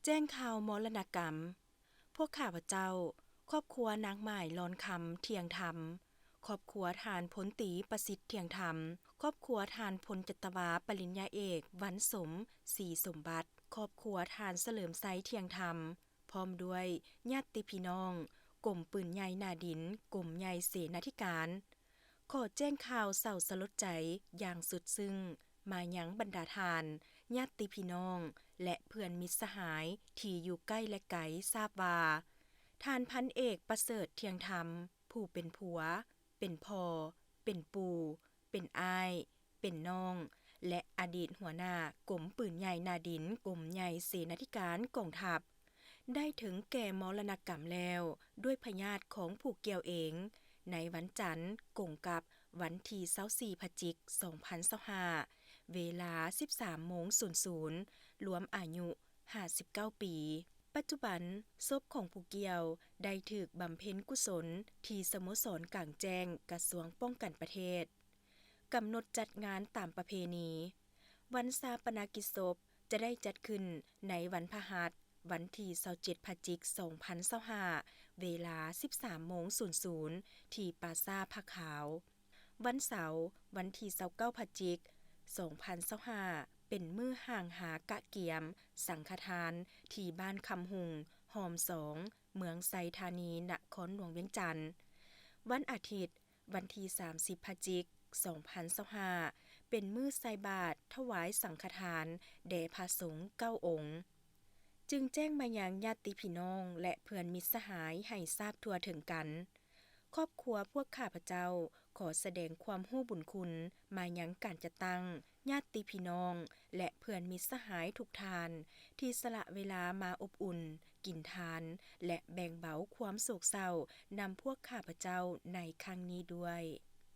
ແຈ້ງຂ່າວມໍລະນະກຳ. ພວກຂ້າພະເຈົ້າ, ຄອບຄົວນາງໝາຍ ລອນຄຳ ທ່ຽງທຳ, ຄອບຄົວທ່ານພົນຕີ ປະສິດ ທ່ຽງທຳ, ຄອບຄົວທ່ານພົນຈັດຕະວາ ປະລິນຍາເອກ ວັນສົມ ສີສົມບັດ, ຄອບຄົວທ່ານສະເຫຼີມໄຊ ທ່ຽງທຳ, ພ້ອມດ້ວຍຍາດຕິພີ່ນ້ອງ ກົມປືນໃຫຍ່ໜ້າດິນ ກົມໃຫຍ່ເສນາທິການ. ຂໍແຈ້ງຂ່າວເສົ້າສະຫຼົດໃຈຢ່າງສຸດຊຶ້ງມາຍັງບັນດາທ່ານ, ຍາດຕິພີ່ນ້ອງ ແລະ ເພື່ອນມິດສະຫາຍທີ່ຢູ່ໃກ້ ແລະ ໄກ ຊາບວ່າ ທ່ານພັນເອກ ປະເສີດ ທ່ຽງທຳ ຜູ້ເປັນຜົວ, ເປັນພໍ່, ເປັນປູ່, ເປັນອ້າຍ, ເປັນນ້ອງ ແລະ ອະດີດຫົວໜ້າກົມປືນໃຫຍ່ໜ້າດິນ ກົມໃຫຍ່ເສນາທິການກອງທັບ ໄດ້ເຖິງແກ່ມໍລະນະກຳແລ້ວ ດ້ວຍພະຍາດຂອງຜູ້ກ່ຽວເອງ ໃນວັນຈັນກົງກັບວັນທີຊາວສີ່ ພະຈິກ ສອງພັນຊາວຫ້າ ເວລາສິບສາມໂມງສູນສູນ ລວມອາຍຸຫ້າສິບເກົ້າປີ. ປັດຈຸບັນ, ສົບຂອງຜູ້ກ່ຽວໄດ້ຖືກບຳເພັນກຸສົນທີ່ສະໂມສອນກາງແຈ້ງ ກະຊວງປ້ອງກັນປະເທດ. ກຳນົດຈັດງານຕາມປະເພນີ. ວັນຊາປະນະກິດສົບຈະໄດ້ຈັດຂຶ້ນໃນວັນພະຫັດ, ວັນທີຊາວເຈັດ ພະຈິກ ສອງພັນຊາວຫ້າ ເວລາສິບສາມໂມງສູນສູນ ທີ່ປ່າຊ້າຜາຂາວ. ວັນເສົາ, ວັນທີຊາວເກົ້າ ພະຈິກ ສອງພັນຊາວຫ້າ ເປັນມື້ຫ້າງຫາກະກຽມສັງຄະທານ ທີ່ບ້ານຄຳຮຸງ ຮ່ອມສອງ ເມືອງໄຊທານີ ນະຄອນຫຼວງວຽງຈັນ. ວັນອາທິດ, ວັນທີສາມສິບ ພະຈິກ ສອງພັນຊາວຫ້າ ເປັນມື້ໃສ່ບາດຖວາຍສັງຄະທານແດ່ພະສົງເກົ້າອົງ. ຈຶ່ງແຈ້ງມາຍັງຍາດຕິພີ່ນ້ອງ ແລະ ເພື່ອນມິດສະຫາຍໃຫ້ຊາບທົ່ວເຖິງກັນ. ຄອບຄົວພວກຂ້າພະເຈົ້າ ຂໍສະແດງຄວາມຮູ້ບຸນຄຸນມາຍັງການຈັດຕັ້ງ, ຍາດຕິພີ່ນ້ອງ ແລະ ເພື່ອນມິດສະຫາຍທຸກທ່ານ ທີ່ສະຫຼະເວລາມາອົບອຸ່ນ, ກິນທານ ແລະ ແບ່ງເບົາຄວາມໂສກເສົ້ານຳພວກຂ້າພະເຈົ້າໃນຄັ້ງນີ້ດ້ວຍ.